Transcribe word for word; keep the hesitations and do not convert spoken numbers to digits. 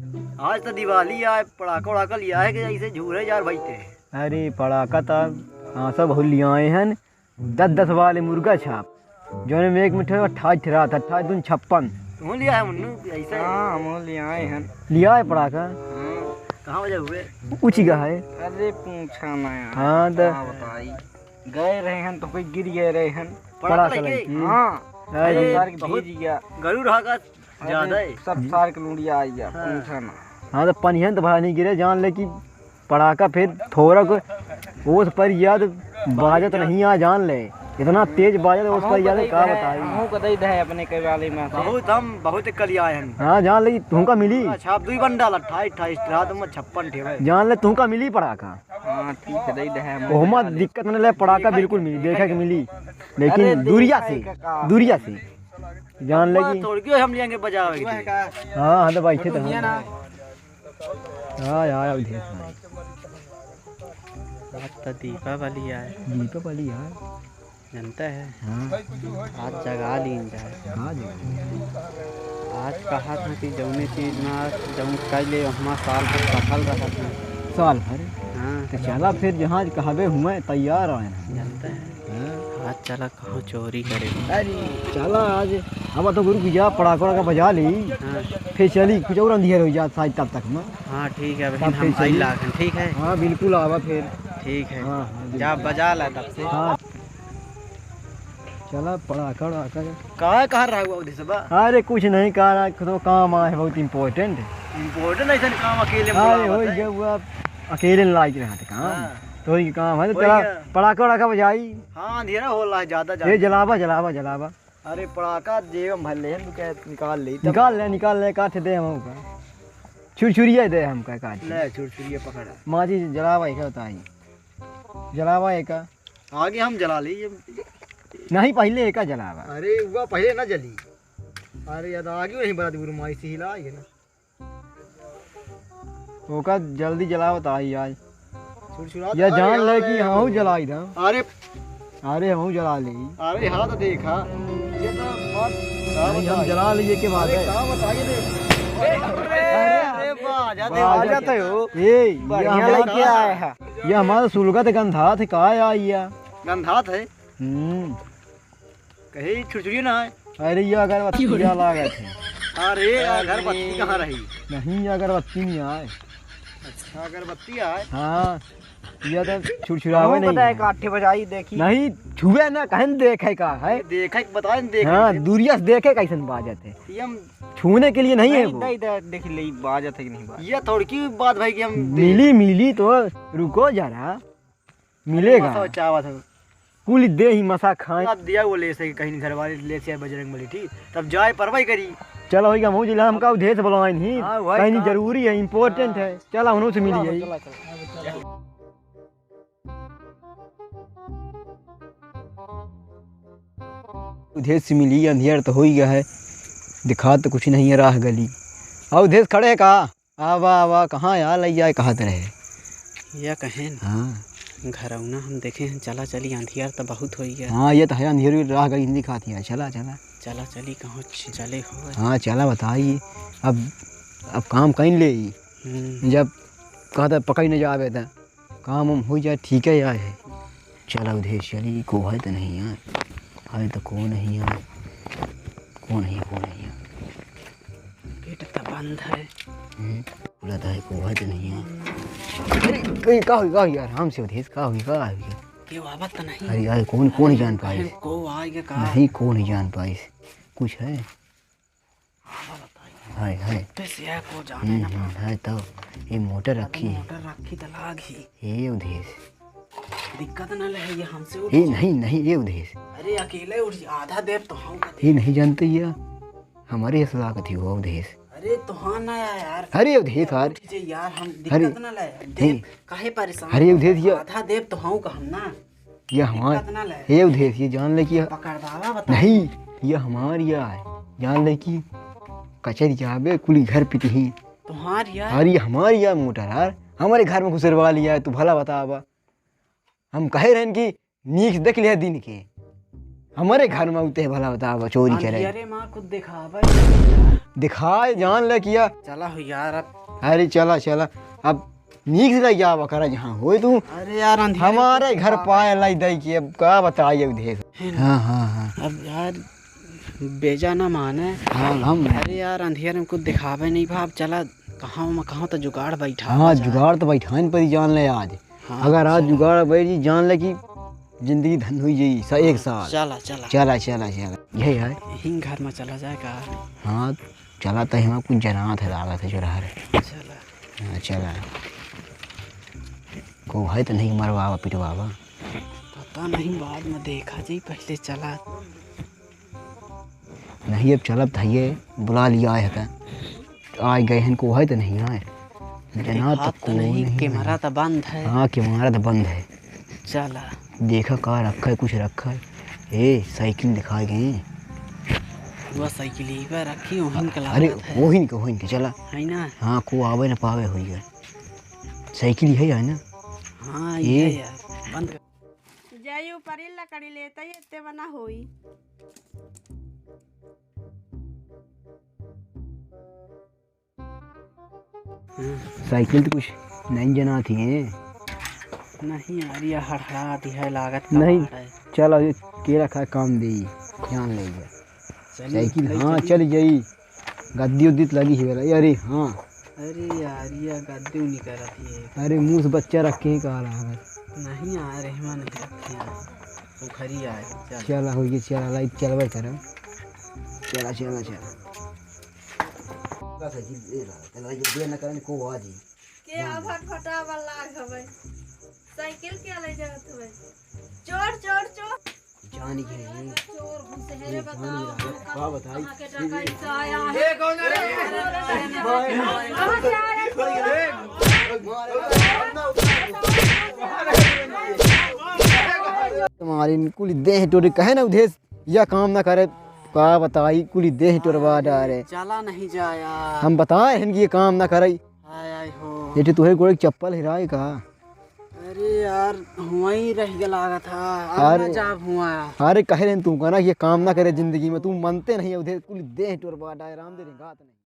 आज तो दिवाली आए, पड़ाका उड़ाका लिया है कि ऐसे झूरे यार भाई ते? अरे पड़ाका तो हाँ सब बहुत लियाए हैं, दस दस वाले मुर्गा छाप, जौन में एक मिठा अट्ठाईस ठे रहत, अट्ठाईस दून छप्पन। तू लिया है मुन्नू ऐसे? हाँ, हम लियाए हैं। लियाए पड़ाका? हाँ। कहाँ बजे हुए? उची का है। अरे पूछा ना यार। हाँ, तो का बताई, गए रहे हैं तो कोई गिर गए रहे हैं। पड़ाका पड़ाका लगे? लगे? हाँ। अरे, अरे, सार के बहुत भीज गया। गरुड़ रहा का अरे, ज्यादा है। सब सार के लुंडिया आई गया, हाँ। पूछा ना। हाँ, तो पनिहन तो भला नहीं गिरे, जान ले कि पड़ाका फिर थोड़ा को ओस पर याद बाजत नहीं आ, जान ले। इतना तेज बाजत ओस पर याद, का बताई। हमहू को दे दे अपने के वाले में से। बहुत, हम बहुत कल आए हैं। हाँ, जान ले कि तुमका मिली। अच्छा, आप दुई बंडल, अट्ठाईस, अट्ठाईस, रात में छप्पन ठेवे। जान ले तुमका मिली पड़ाका। हाँ, ठीक है, दे दे हम। ओहमा दिक्कत न ले, पड़ाका बिल्कुल मिली, देखे के मिली, लेकिन अरे, दूरिया देखे से, का का? दूरिया से। जान ले कि थोड़की हम लेंगे बजावे के लिए। हाँ, हाँ, तो बैठे तो हैं। हाँ यार, अब ढेर सारे। आज तो दीपावली आए। दीपावली आए। जानता है? हाँ। आज जगा लीन जाए। हाँ, जगा लीन। आज कहा था कि जौने चीज ना, जौन कह ले, हमारा साल भर सफल रहा था। साल भर? हाँ। तो चला फिर, जहाँ कहबे हुए, तैयार आए हैं। जानता है? हाँ। आज चला कहाँ चोरी करे। अरे, चला आज, अब तो गुरु की जा, पड़ाका उड़ाका बजा ली। हाँ। फिर चली, कुछ और अंधियर हो जात साइड तब तक में। हाँ, ठीक है, तब बहिन, फिर हम आई चली। लाखन, ठीक है? हाँ, बिल्कुल आवा फिर। ठीक है। हाँ, हाँ, जा, बिल्कुल। बजा ला तब से। हाँ। चला, पड़ाका उड़ाका। का कह रहा हुआ उधर से बा? अरे, कुछ नहीं कह रहा, तो काम आए है, बहुत important। Important ऐसा काम अकेले में अरे, बोलावत होई है। गया हुआ, अकेले लायक रहा था काम। हाँ। तो ही काम है, तो वही तेरा है। पड़ाका उड़ाका बजाई। हाँ, अंधेरा हो रहा है, ज्यादा, ज्यादा। ए, जलावा, जलावा, जलावा। अरे, पड़ाका जेब में भर ले, तू क्या निकाल ले, तब निकाल ले, निकाल ले, काट दे हम का। छुरछुरिया दे हम का काट। ले, छुरछुरिया पकड़। माची जलावा, एक बताई। जलावा, एक। आगे हम जला ले, ये। नहीं, पहले एक जलावा। अरे, वो पहले ना जली। अरे, यार, आगे नहीं बड़ा दूर, माई से हिला, ये ना। ओका जल्दी जलावत आई आज। छुरछुरात या अरे जान ले यार, कि हमहू जलाई दम। अरे। अरे हमहू जला ले। अरे हाँ तो देखा। ये तो बात का नहीं, हम बताई। जला लिए के बाद अरे है। का बताइए रे। अरे, अरे, बाजा दे, बाजा बाजा दे। ए, ये बढ़िया हमारा लेके आया है। ये हमारा सुलगत गंधात है, का आया ये? गंधात है? हम्म। कहीं छुरछुरी ना आए। अरे, ये अगरबत्ती लागत है। अरे, अरे। अगरबत्ती कहाँ रही? नहीं, ये अगरबत्ती नहीं आए। अच्छा, अगरबत्ती आए? हाँ, ये तो छुरछुरावे हमहू नहीं पता है, है। काठे बजाई देखी। नहीं, छुए ना, कहन देखे का है। देखे, बताए न देखे। हाँ, दूरिया से देखे कैसन बाजत है। ये हम छूने के लिए नहीं है नहीं, वो। नहीं, दे-, देख ले, बाजत है कि नहीं बाजत। ये थोड़की बात भाई कि हम मिली, मिली तो रुको जरा। मिलेगा। मसा चावत है। कुल दे ही मसा खाए। अब दिया वो ले से कहीं घर वाले ले से बजरंग बली, ठीक? तब जाए परवाही करी। चलो, होई गया, मुझे हमका उधेस बुलाए नहीं। हाँ, वही कहीं काम। जरूरी है, important हाँ। है। चला, उन्हों से मिली चलो, जाई। चलो, चलो। उधेस से मिली, अंधियार तो हो ही गया है। दिखा तो कुछ नहीं है, राह गली। और उधेस खड़े है का? आवा, आवा, कहाँ यार लइ जाए, कहत रहे। या कहेन, हाँ। घरौना हम देखे हैं, चला चली, अंधियार तो बहुत होई गया। हाँ, ये तो है, अंधियार भी राह गई, हिंदी खाती है, चला, चला। चला चली, कहूँ च-, चले हो। हाँ, चला, बताई, अब, अब काम कहीं ले ही। हम्म। जब कहता पकड़ न जावे त काम हम हो जाए, ठीक है यार है। चला उधर चली, को है तो नहीं यार, है तो को नहीं यार, को नहीं, को नहीं यार। गेट तो बंद है। हम्म, खुला तो है, को है तो नहीं यार। अरे, ए, का हुई, का हुई यार, हमसे उधर का हुई, का हुई यार? केहू आवत तो नहीं? अरे यार, कौन, कौन जान पाइस? को आए के का? नहीं, कौन ही जान पाइस? कुछ है? हाँ, बताइए। हाय, हाय। तो से को जाने हम्म, ना हम्म, पावे। है तो, ये मोटर अरे रखी है। मोटर रखी तो लाग ही। ये उधेस। दिक्कत ना ले, ये हमसे उठ ये जाए। नहीं, नहीं, ये उधेस। अरे अकेले उठ जा, आधा देव तो हम का ये देव। नहीं जानते ये, हमारे ऐसा लागत ही हुआ उधेस। अरे तो हाँ ना यार। अरे उधेस यार। उठ जाए यार, हम अरे, दिक्कत ना ले। देव, नहीं। काहे परेशान अरे हो? उधेस ये आधा देव तो हम का हम ना। ये हमार, दिक्कत ना ले। ये उधेस, ये जान ले कि ये पकड़वावा बता। नहीं, ये हमार या है। जान ले कि कचर जाबे, कुली घर पिटही। तुम्हार या? अरे, ये हमार या मोटर यार, हमारे घर में घुसरवा लिया है, तू भला बतावा। हम कहे रहन कि नीक देख लिया दिन के। हमरे घर में उते भला बतावा, चोरी करे। अंधियरे माँ कुछ दिखावे। दिखाए, जान ले किया। चला हो यार अब। अरे चला, चला। अब नीक से लइ जावा करा जहाँ होए तू। अरे यार, अंधियरे हमरे कुछ घर दिखावे। पाए लाई दई कि अब का बताई अब ढेर। है ना? हाँ, हाँ, हाँ। अब यार, बेजा ना माने। हाँ, हम अरे यार, अंधियरे में कुछ दिखावे नहीं बा। अब चला, कहाँ में कहाँ तो जुगाड़ बैठा हाँ, जाए। जुगाड़ तो बैठाइन परी, जान ले आज। हाँ, अगर आज चला। जुगाड़ बैठ जी, जान ले कि जिंदगी धन हुई जाई, सा-, एक हाँ, साल। चला, चला। चला, चला, चला। यही है। यहीं घर में चला जाए का? हाँ, चला तो हम कुछ जनात है, लागत है चुरहर। चला। हाँ, चला। को है तो नहीं मरवावा, पिटवावा। पता नहीं, बाद में देखा जाई, पहले चला। नहीं, अब चलब त हइये, बुला लिया है त। आइ गए हैं, को है त नहीं आए। जना त देखात त को नहीं, नहीं कैमरा आए। त बंद है। हाँ, कैमरा त बंद है। चला। देखा का रखा है, कुछ रखा है। ए, साइकिल दिखाए गए। वह साइकिल ही पे रखी, वहीं के अरे, लागत है। वहीं के, वहीं के, चला। है ना? हाँ, को आवे न पावे होई है। साइकिल ही है ना? हाँ, ये ये यार, बंद कर। जाई ऊपरी लकड़ी लेते ही इतने बना होई। साइकिल तो कुछ नहीं जनात ही है। नहीं यार, ये हड़हड़ात ही है, लागत नहीं, कबाड़ है। चल, अभी केला खाए काम दे, जान ले जा। चलिए, साइकिल, ले हाँ, चलिए। चल जाई। गद्दी उद्दी त लगी है वाला। अरे हाँ। अरे यार, ये गद्दी नहीं करत है। अरे मुँह से बच्चा रखे हैं, कहा रहा है। नहीं यार, रहमा नहीं रखे हैं। पोखरी आए, चल। चला, हो गया, चला, लाइट चलबे करम। चला, चला, चला। का साइकिल दे रहा, चला, ये दे न करन को आ जी। के आ भटभटावा लाग हवे। साइकिल के ले जात हवे? चोर, चोर, चोर। जान गए हैं। चोर घुसे हैं रे, ये जान बताओ, गए हैं। हम का बताई? कहाँ के डकैत से आया है? ये कौन है? कहाँ से आया चोर? तुम्हारी कुल देह टोरी कहे ना उधेस, या काम ना करे, का बताई, कुल देह टोरवा डारे। चला नहीं जाया। हम बताए हैं कि ये काम ना करे। आय, आय हो। ये तो तुहे गोड़े के चप्पल हेराए का? अरे यार, हुआं ही रह गया लागत है। अब अरे, ना जाब हुआं। अरे कहे रहे तू का ना, ये काम ना करे जिंदगी में, तू मनते नहीं है, उधर कुल देह टोरवा डारे, राम दे रे गात नहीं।